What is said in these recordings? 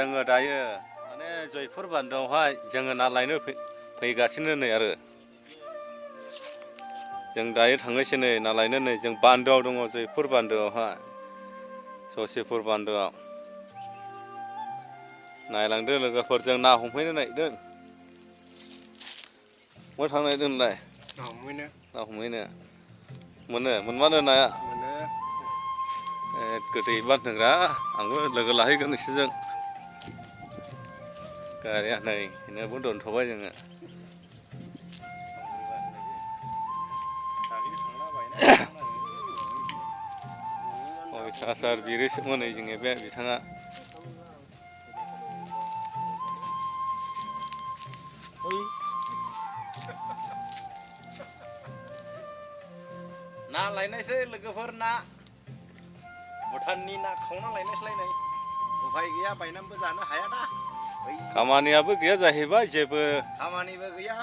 जोङो दायो माने जयपुर बान्दोआवहाय जोङो ना लायनो फैगासिनो नै आरो जों दायो थांनोसै नै ना लायनो नै जों बान्दोआव दङ जयपुर बान्दोआवहाय ससेपुर बान्दोआव नायलांदो लोगोफोरजों ना हमफैनो नागिरदों बहा थांनो नागिरदों नोंलाय ना हमहैनो मोनमारो नाया गोदै बारदोंरा आंबो लोगो लाहैगोन नोंसोरजों गारिया नै बेनोबो दोनथ'बाय जोङो अयथासार बिरोसोमोन नै जोंनि बे बिथाङा ना लायनायसै लोगोफोर ना भुटाननि ना खावना लायनायसैलाय नै उफाय गैया बायनानैबो जानो हाया दा खामानियाबो गैया जाहैबाय जेबो खामानिबो गैया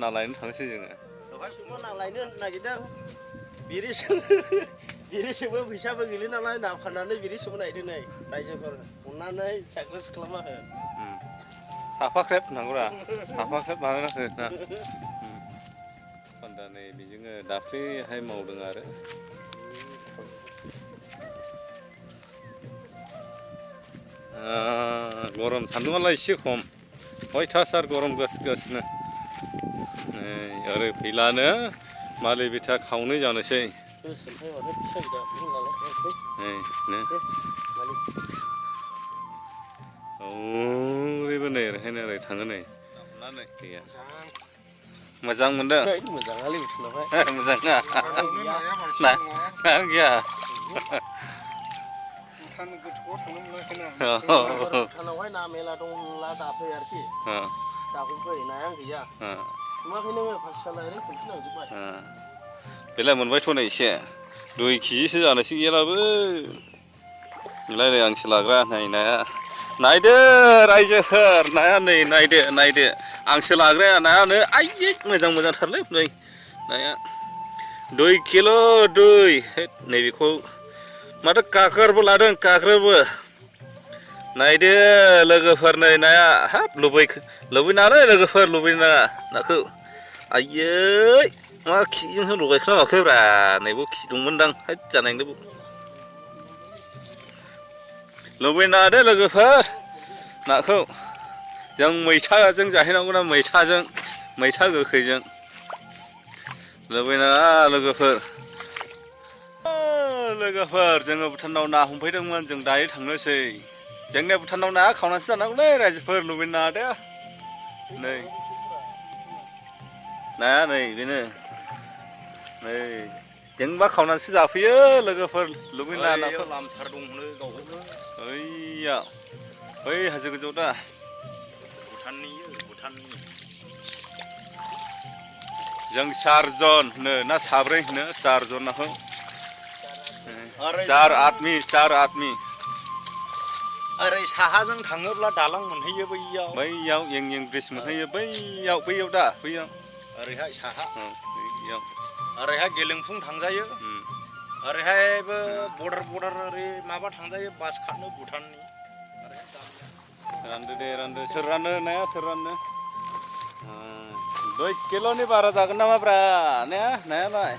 ना लायनो थांसै जोङो दहाय फुङाव ना लायनो नागिरदों बिरिसोबो फैसाबो गैला नालाय ना फाननानै बिरिसोबो नागिरदों नै रायजोफोर अननानै साक्सेस खालामना हो साफाख्रेब नांगौरा साफाख्रेब माबाना हो ना दा नै बेजोंनो दाख्लैहाय मावदों आरो गरम सान्दुङालाय एसे खम अयथासार गरम गोसोनो ओरै फैलानो मालि बिथा खावनै जानोसै ओरैबो नै ओरैहायनो ओरै थाङो नै गैया मोजां मोनदों मोजां ना गैया भुटानावहाय ना मेला दंला दाफै आरोखि दाफै नाया गैया नुवाखै नोङो फासियालाय ओरै खनफिनलांजोब्बाय बेलाय मोनबायथ' नै एसे 2 केजिसो जानोसै गैयालाबो बेलाय आंसो लाग्रा नै नाया नायदो रायजोफोर नाया नै नायदो आंसो लाग्राया नायानो आयै मोजांथारलै नै नाया 2 किल' नैबेखौ माथो काकरबो लादों काकरबो नायदो लोगोफोर नै नाया हाब लुबैनाङालै लोगोफोर लुबैनाङा नाखौ आयै मा खिजोंसो लगायखोना माखोब्रा नैबाव खि दंमोनदां हैद जानाय नंदों लुबैनाङा दे लोगोफोर नाखौ जों मैथाजों जाहैनांगौना मैथा गोखैजों लुबैनाङा लोगोफोर जोङो भुटानाव ना हमफैदोंमोन जों दायो थांनोसै जोंनिया भुटानाव ना खावनासो जानांगौलै रायजोफोर लुबैनाङा दे नै नाया नै बेनो नै जोंबा खावनानैसो जाफैयो लोगोफोर लुबैनाङा नाखौ लामसार दंनो गावहैनो ओइयाव बै हाजो गोजौआव दा भुटाननि जों 4 जन ना साब्रै 4 जन नाखौ 4 आदमि ओरै साहाजों थाङोब्ला दालां मोनहैयो बैयाव एं ब्रिज मोनहैयो बैयाव ओरैहाय साहा ओरैहाय गेलेंफुं थांजायो ओरैहायबो बर्डार ओरै माबा थांजायो बास खारनो भुटाननि रानदो सोर रानो नाया सोर रानो 2 किल'नि बारा जागोन नामाब्रा नायालाय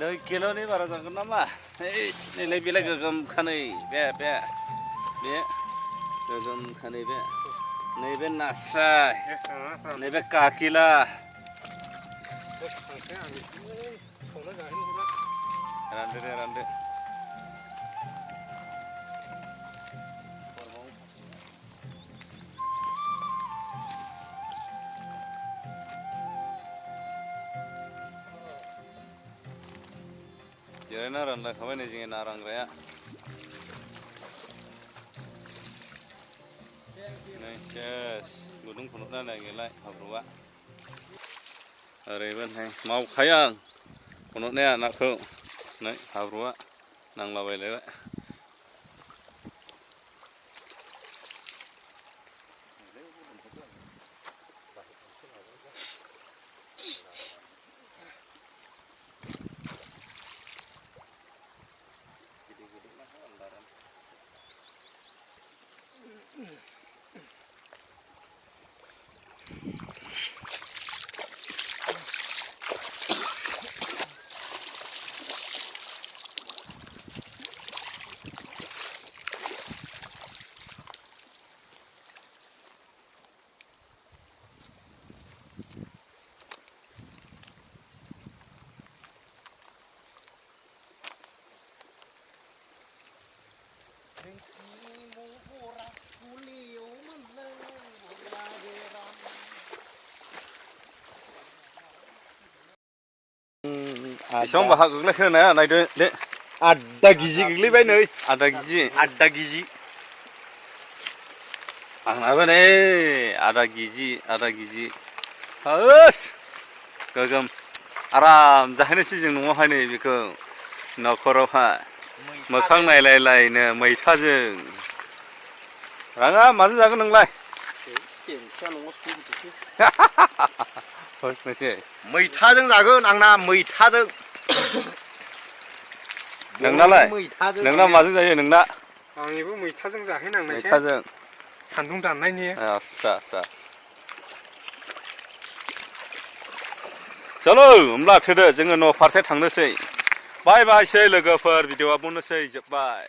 2 किल'नि बारा जागोन नामा नैलाय बेलाय गोगोमखानै बे गोगोमखानै नैबे नास्राय नैबे काकिला रानदो जिरायना रानलायखाबाय नै जोंनि ना रानग्राया नै सेस गुदुं खुरना नायलाय हाब्रुआ ओरैबो नै मावखायो आं खन'नाया नाखौ नै हाब्रुआ नांलाबायलायबाय बेसेबां बाहा गोग्लैखो नाया नायदो दे आधा केजि गोग्लैबाय नै आधा केजि आधा केजि आंनाबो नै आधा केजि होस गोगोम आराम जाहैनोसै जों न'आवहाय नै बेखौ न'खरावहाय मोखां नायलायलायनो मैथाजों राङा माजों जागोन नोंलाय मैथाजों जागोन आंना मैथाजों नोंनालाय नोंना माजों जायो नोंना आंनिबो मैथाजों जाहैनांनायसै मैथाजों सान्दुं दाननायनि आच्छा चलो होमब्ला थोदो जोङो न' फारसे थांनोसै बाय बायसै लोगोफोर भिडिअ'आ बनोसै जोब्बाय